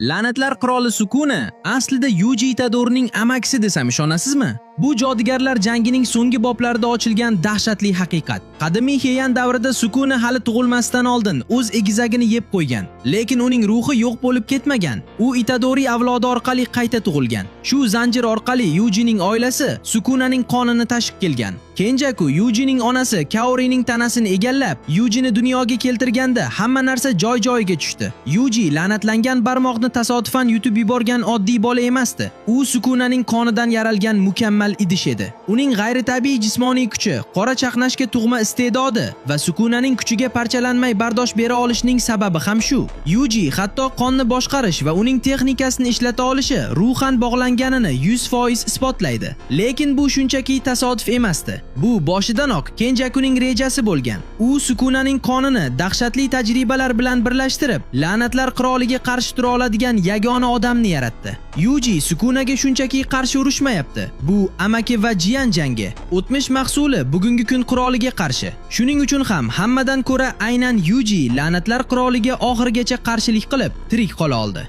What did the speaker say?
La'natlar qiroli Sukuna aslida Yuji Itadorining amakisi desam ishonasizmi? Bu jodugarlar jangining so'nggi boblarida ochilgan dahshatli haqiqat. Qadimiy Heian davrida Sukuna hali tug'ilmasdan oldin o'z egizagini yeb qo'ygan, lekin uning ruhi yo'q bo'lib ketmagan. U Itadori avlodi orqali qayta tug'ilgan. Shu zanjir orqali Yujining oilasi Sukunaning qonini tashib kelgan. Kenjaku Yujining onasi Kaorining tanasini egallab, Yujini dunyoga keltirganda hamma narsa joy-joyiga tushdi. Yuji la'natlangan barmoqni tasodifan yutib yuborgan oddiy bola emasdi. U Sukunaning qonidan yaralgan mukammal idish edi. Uning g'ayritabiiy jismoniy kuchi, qora chaqnashga tug'ma iste'dodi va Sukunaning kuchiga parchalanmay bardosh bera olishining sababi ham shu. Yuji hatto qonni boshqarish va uning texnikasini ishlata olishi ruhan bog'langanini 100% isbotlaydi. Lekin bu shunchaki tasodif emasdi. Bu boshidanoq Kenjakuning rejasi bo'lgan. U Sukunaning qonini dahshatli tajribalar bilan birlashtirib, la'natlar qiroliga qarshi tura oladigan yagona odamni yaratdi. Yuji Sukunaga shunchaki qarshi urushmayapti. Bu amaki va jiyan jangi. O'tmish mahsuli bugungi kun qiroliga qarshi. Shuning uchun ham hammadan ko'ra aynan Yuji la'natlar qiroliga oxirigacha qarshilik qilib, tirik qola oldi.